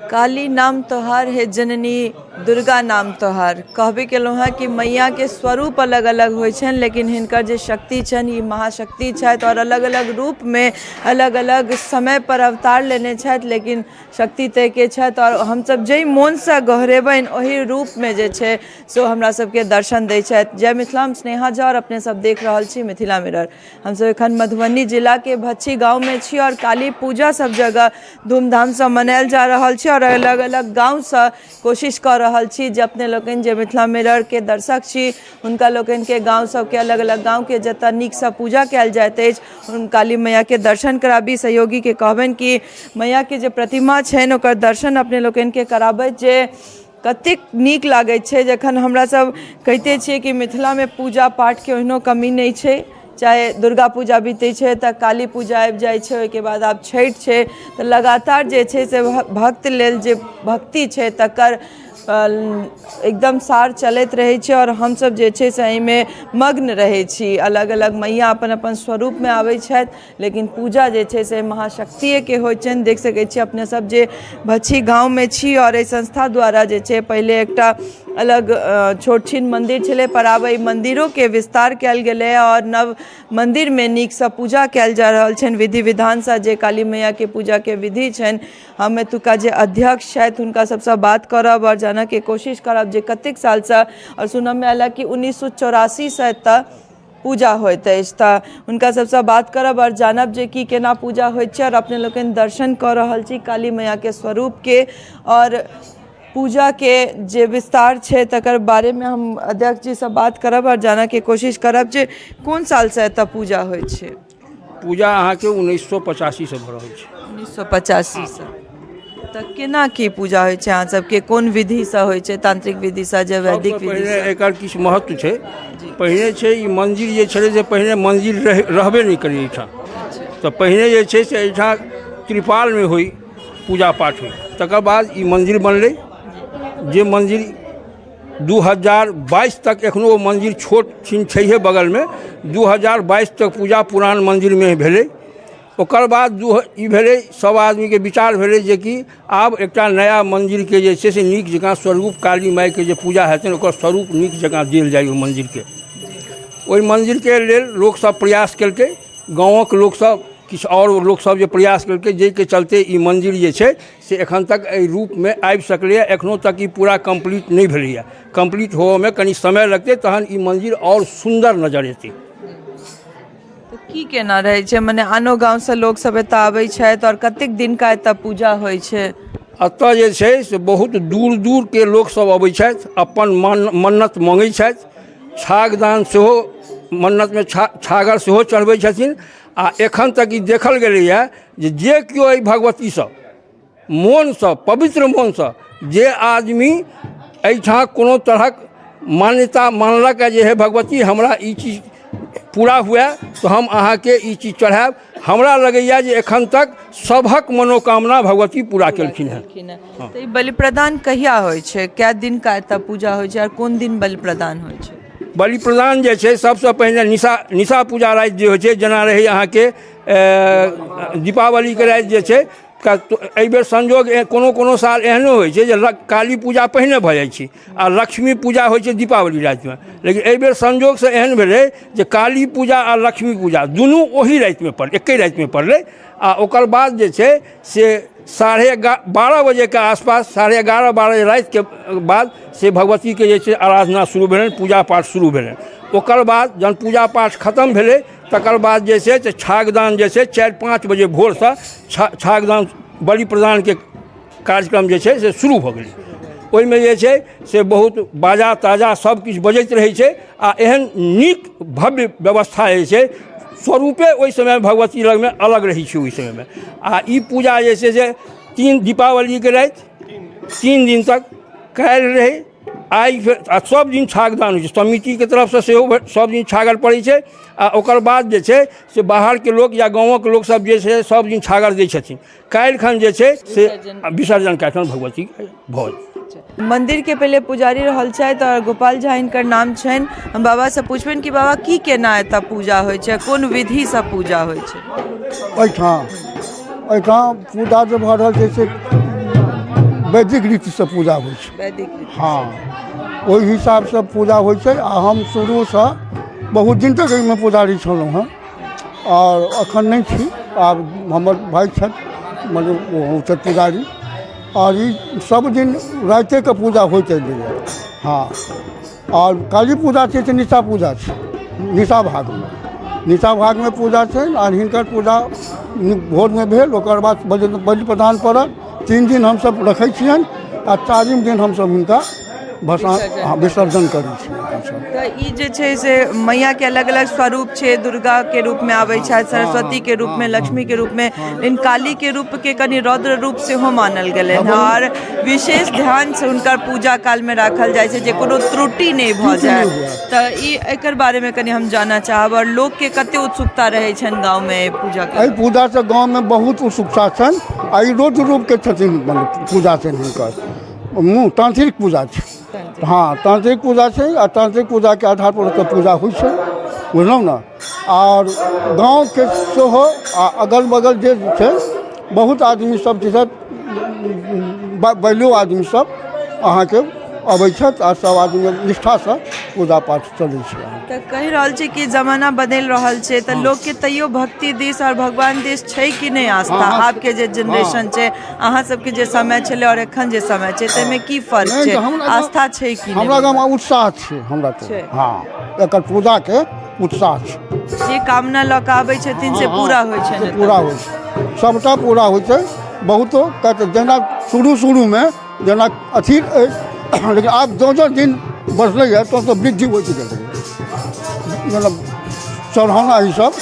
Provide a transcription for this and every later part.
काली नाम तोहार हे जननी, दुर्गा नाम तोहार। कहबे केलहुँ हेँ कि मैयाके स्वरूप अलग अलग होइ छनि, लेकिन हिनकर जे शक्ति छनि ई महाशक्ति छथि आओर अलग अलग रूपमे अलग अलग समयपर अवतार लेने छथि, लेकिन शक्ति तऽ एके छथि। आओर हमसभ जाहि मोनसँ गोहरेबनि ओहि रूपमे जे छै से ओ हमरा सबके दर्शन दै छथि। जय मिथिला, हम स्नेहा झा आओर अपने सब देख रहल छी मिथिला मिरर। हमसब एखन मधुबनी जिलाके भच्छी गाँवमे छी आओर काली पूजा सब जगह धूमधामसँ मनायल जा रहल छै आओर अलग अलग गाँवसँ कोशिश कऽ रहल छी जे अपने लोकनि जे मिथिला मिररके दर्शक छी हुनका लोकनिके गाँव सबके अलग अलग गाँवके जतऽ नीकसँ पूजा कयल जाइत अछि काली मैयाके दर्शन कराबी। सहयोगीके कहबनि कि मैयाके जे प्रतिमा छनि ओकर दर्शन अपने लोकनिके कराबथि, जे कतेक नीक लागै छै जखन हमरा सब कहिते छियै कि मिथिलामे पूजा पाठके ओहिनो कमी नहि छै। चाहे दुर्गा पूजा बीतै छै तऽ काली पूजा आबि जाइ छै, ओहिके बाद आब छठि छै, तऽ लगातार जे छै से भक्त लेल जे भक्ति छै तकर एकदम सार चलैत रहै छै आओर हमसब जे छै से एहिमे मग्न रहै छी। अलग अलग मैया अपन अपन स्वरूपमे आबै छथि, लेकिन पूजा जे छै से महाशक्तिएके होइ छनि। देख सकै छी अपने सब जे भछी गाँवमे छी आओर एहि संस्था द्वारा जे छै पहिले एकटा अलग छोट छिन मन्दिर छलै, पर आब एहि मन्दिरोके विस्तार कयल गेलै आओर नव मन्दिरमे नीकसँ पूजा कयल जा रहल छनि विधि विधानसँ, जे काली मैयाके पूजाके विधि छनि। हम एतुका जे अध्यक्ष छथि हुनका सबसँ बात करब आओर जानऽके कोशिश करब जे कतेक सालसँ, आओर सुनऽमे आयल कि 1984सँ एतऽ पूजा होइत अछि, तऽ हुनका सबसँ बात करब आओर जानब जे की केना पूजा होइत छै। आओर अपने लोकनि दर्शन कऽ रहल छी काली मैयाके स्वरूपके आओर पूजाके जे विस्तार छै तकर बारेमे हम अध्यक्ष जीसँ बात करब आओर जानऽके कोशिश करब जे कोन सालसँ एतऽ पूजा होइ छै। पूजा अहाँके 1985सँ भऽ रहल छै। 1985सँ। तऽ केना की पूजा होइ छै अहाँ सबके, कोन विधिसँ होइ छै, तांत्रिक विधिसँ जे वैदिक सबसँ पहिने एकर किछु महत्व छै। पहिने छै ई मन्दिर जे छलै से पहिने मन्दिर रहबे नहि करै एहिठाम। तऽ पहिने जे छै से एहिठाम त्रिपालमे होइ पूजा पाठ होइ, तकर बाद ई मन्दिर बनलै, जे मन्दिर 2022 तक एखनो ओ मन्दिर छोट छिन छैहे बगलमे। 2022 तक पूजा पुरान मन्दिरमे भेलै। ओकर बाद ई भेलै, सब आदमीके विचार भेलै जेकि आब एकटा नया मन्दिरके जे छै से नीक जकाँ स्वरूप काली माइके जे पूजा हेतनि ओकर स्वरूप नीक जकाँ देल जाय ओहि मन्दिरके। ओहि मन्दिरके लेल लोकसब प्रयास केलकै, गाँवक लोकसब, किछु आओर लोकसब जे प्रयास केलकै, जाहिके चलते ई मन्दिर जे छै से एखन तक एहि रूपमे आबि सकलैए। एखनो तक ई पूरा कम्प्लीट नहि भेलैए, कम्प्लीट होबऽमे कनि समय लगतै, तहन ई मन्दिर आओर सुन्दर नजर एतै। तऽ की केना रहै छै, मने आनो गाँवसँ लोक सब एतऽ आबै छथि आओर कतेक दिनका एतऽ पूजा होइ छै? एतऽ जे छै से बहुत दूर दूरके लोकसब अबै छथि, अपन मन्नत मङ्गै छथि, छागदान सेहो मन्नतमे छागर सेहो चढ़बै छथिन। आ एखन तक ई देखल गेलैए जे जे केओ एहि भगवतीसँ मोनसँ, पवित्र मोनसँ जे आदमी एहिठाम कोनो तरहक मान्यता मानलक जे हे भगवती हमरा ई चीज पूरा हुए तऽ हम अहाँके ई चीज चढ़ायब, हमरा लगैए जे एखन तक सभक मनोकामना भगवती पूरा केलखिन हेँ। तऽ ई बलि प्रदान कहिया होइ छै, कए दिनका एतऽ पूजा होइ छै आओर कोन दिन बलि प्रदान होइ छै? बलि प्रदान जे छै सबसँ पहिने निशा पूजा राति जे होइ छै, जेना रहै अहाँके दीपावलीके राति जे छै, एहिबेर संजोग कोनो कोनो साल एहनो होइ छै जे काली पूजा पहिने भऽ जाइ छै आ लक्ष्मी पूजा होइ छै दीपावली रातिमे, लेकिन एहिबेर संजोगसँ एहन भेलै जे काली पूजा आ लक्ष्मी पूजा दुनू ओही रातिमे पड़लै, एके रातिमे पड़लै। आ ओकर बाद जे छै से 12:30 बजेके आसपास, 11:30 12 रातिके बाद से भगवतीके जे छै आराधना शुरू भेलनि, पूजा पाठ शुरू भेलनि। ओकर बाद जहन पूजा पाठ खतम भेलै तकर बाद जे छै से छागदान जे छै 4-5 बजे भोरसँ छागदान बलि प्रदानके कार्यक्रम जे छै से शुरू भऽ गेलै। ओहिमे जे छै से बहुत बाजा ताजा सब किछु बजैत रहै छै आ एहन नीक भव्य व्यवस्था जे छै स्वरूपे ओहि समयमे भगवती लगमे अलग रहै छै ओहि समयमे। आ ई पूजा जे छै से 3 दीपावलीके राति 3 दिन तक काल्हि रहै, आइ फेर, आ सब दिन छागदान होइ छै समितिके तरफसँ सेहो, सब दिन छागर पड़ै छै। आ ओकर बाद जे छै से बाहरके लोक या गाँवक लोकसब जे छै सब दिन छागर दै छथिन। काल्हिखन जे छै से विसर्जन काल्हिखन भगवती भऽ जेतै। मंदिर के पहिले पुजारी रहल छथि और गोपाल झा हिनकर नाम छनि। हम बाबा से पूछबनि कि बाबा की केना एतऽ पूजा होइ छै, कोन विधि से पूजा होइ छै? एहिठाम पूजा जे भऽ रहल छै से वैदिक रीतिसँ पूजा होइ छै। वैदिक रीति। हँ, ओहि हिसाबसँ पूजा होइ छै। आ हम शुरूसँ बहुत दिन तक एहिमे पुजारी छलहुँ हेँ आओर एखन नहि छी, आब हमर भाय छथि, मतलब ओ छथि पुजारी। आओर ई सब दिन रातिएके पूजा होइत एलैए। हँ, आओर काली पूजा छै तऽ निशा पूजा छै, निशा भागमे, निशा भागमे पूजा छै। आओर हिनकर पूजा भोरमे भेल, ओकर बाद बलि प्रदान पड़ल। 3 दिन हमसब रखै छियनि आ चारिम दिन हमसब हिनका भसान, हँ, विसर्जन करै छियनि हमसब। तऽ ई जे छै से मैया के अलग अलग स्वरूप छै। दुर्गा के रूप में आबै छथि, सरस्वती के रूप में, लक्ष्मी के रूप में, लेकिन काली के रूप के कनि रौद्र रूप सेहो मानल गेलै हँ आओर विशेष ध्यान से हुनकर पूजा काल में राखल जाइ छै जे कोनो त्रुटि नहि भऽ जाय। तऽ ई एकर बारे में कनि हम जानऽ चाहब आओर लोक के कते उत्सुकता रहै छनि गाँव में एहि पूजा के? एहि पूजासँ गाँवमे बहुत उत्सुकता छनि आ ई रौद्र रूपके छथिन, मतलब पूजा छनि हिनकर मुँह तांत्रिक पूजा छै। हँ, तांत्रिक पूजा छै आ तांत्रिक पूजाके आधारपर ओतऽ पूजा होइ छै, बुझलहुँ ने? आओर गाँवके सेहो आ अगल बगल जे छै बहुत आदमी सब जे छथि, बैलो आदमी सब अहाँके अबै छथि आ सब आदमी निष्ठासँ पूजा पाठ चलै छै। तऽ कहि रहल छी कि जमाना बदलि रहल छै तऽ लोकके तैयो भक्ति दिस आओर भगवान दिस छै कि नहि आस्था? आबके जे जेनरेशन छै, अहाँ सबके जे समय छलै आओर एखन जे समय छै, ताहिमे की फर्क नहि छै? तऽ हमरा आस्था छै कि हमरा नहि? गाममे उत्साह छै हमरा तऽ छै। हँ, एकर पूजाके उत्साह छै। जे कामना लऽ कऽ आबै छथिन से पूरा होइ से छनि? पूरा होइ छै, सभटा पूरा होइ छै। बहुतो कहते जेना शुरू शुरूमे जेना अथी अछि, लेकिन आब जँ जँ दिन बढ़लैए तँ तँ वृद्धि होइत गेलैए, मतलब चढ़ौना ईसब।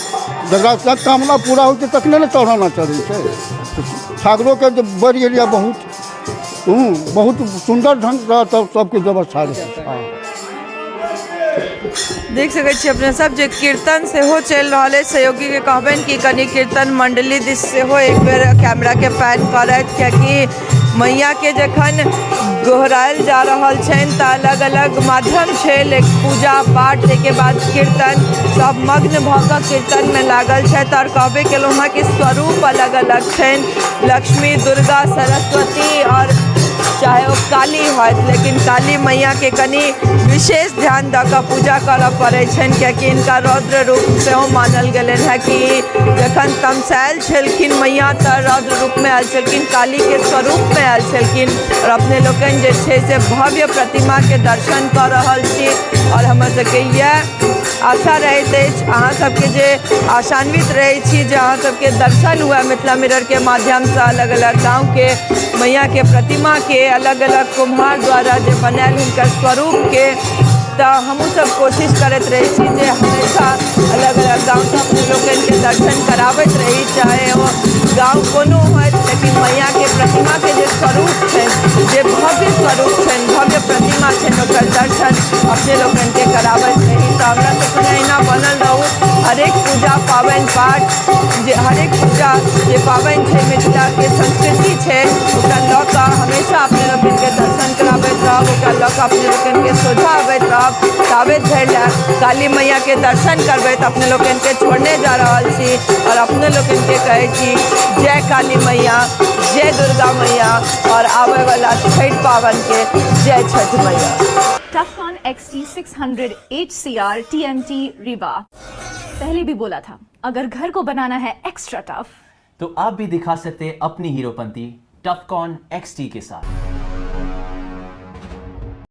जकरा तक कामना पूरा होइ छै तखने ने चढ़ौना चढ़ै छै। छागरोके जे बढ़ि गेलैए बहुत, बहुत सुन्दर ढङ्गसँ तब सबके व्यवस्था रहै छै। हँ, देख सकै छी अपने सब जे कीर्तन सेहो चलि रहल अछि। सहयोगीके कहबनि कि कनि कीर्तन मंडली दिस सेहो एक बेर कैमराके पैन करथि, कियाकि मैयाके जखन गोहरायल जा रहल छनि तऽ अलग अलग माध्यम छै, लेकिन पूजा पाठ ताहिके बाद कीर्तन, सब मग्न भऽ कऽ कीर्तनमे लागल छथि। आओर कहबे केलहुँ हँ कि स्वरूप अलग अलग छनि, लक्ष्मी, दुर्गा, सरस्वती आओर चाहे ओ काली होथि, लेकिन काली मैयाके कनि विशेष ध्यान दऽ कऽ पूजा करऽ पड़ै छनि, कियाकि हिनका रौद्र रूप सेहो मानल गेलनि हेँ कि जखन तमसायल छलखिन मैया तऽ रौद्र रूपमे आयल छलखिन, कालीके स्वरूपमे आयल छलखिन। आओर अपने लोकनि जे छै से भव्य प्रतिमाके दर्शन कऽ रहल छी आओर हमर सबके इएह आशा रहैत अछि अहाँ सबके जे आशान्वित रहै छी जे अहाँ सबके दर्शन हुए मिथिला मिररके माध्यमसँ अलग अलग गाँवके मैयाके प्रतिमाके, अलग अलग कुम्हार द्वारा जे बनायल हुनकर स्वरूपके। तऽ हमहूँ सब कोशिश करैत रहै छी जे हमेशा अलग अलग गाँवसँ अपने लोकनिके दर्शन कराबैत रही, चाहे ओ गाँव कोनो होइत, लेकिन मैयाके प्रतिमाके जे स्वरूप छनि, जे भव्य स्वरूप छनि, भव्य प्रतिमा छनि, ओकर दर्शन अपने लोकनिके कराबैत रही। तऽ हमरा सबके एहिना बनल रहू। हरेक पूजा पाबनि पाठ जे हरेक पूजा जे पाबनि छै, मिथिलाके संस्कृति छै, ओकरा लऽ कऽ हमेशा अपने लोकनिके दर्शन कराबैत रहब, ओकरा लऽ कऽ अपने लोकनिके सोझा अबैत रहब। ताबे धरि लए काली मैयाके दर्शन करबै तऽ अपने लोकनिके छोड़ने जा रहल छी आओर अपने लोकनिके कहै छी जय काली मैया, जय दुर्गा मैया आओर आबैवला छठि पाबनिके जय छठि मैया। Tufcon XT600 HCR TMT Riva। पहले भी बोला था, अगर घर को बनाना है एक्स्ट्रा टफ तो आप भी दिखा सकते हैं अपनी हीरोपंती टफकॉन XT के साथ।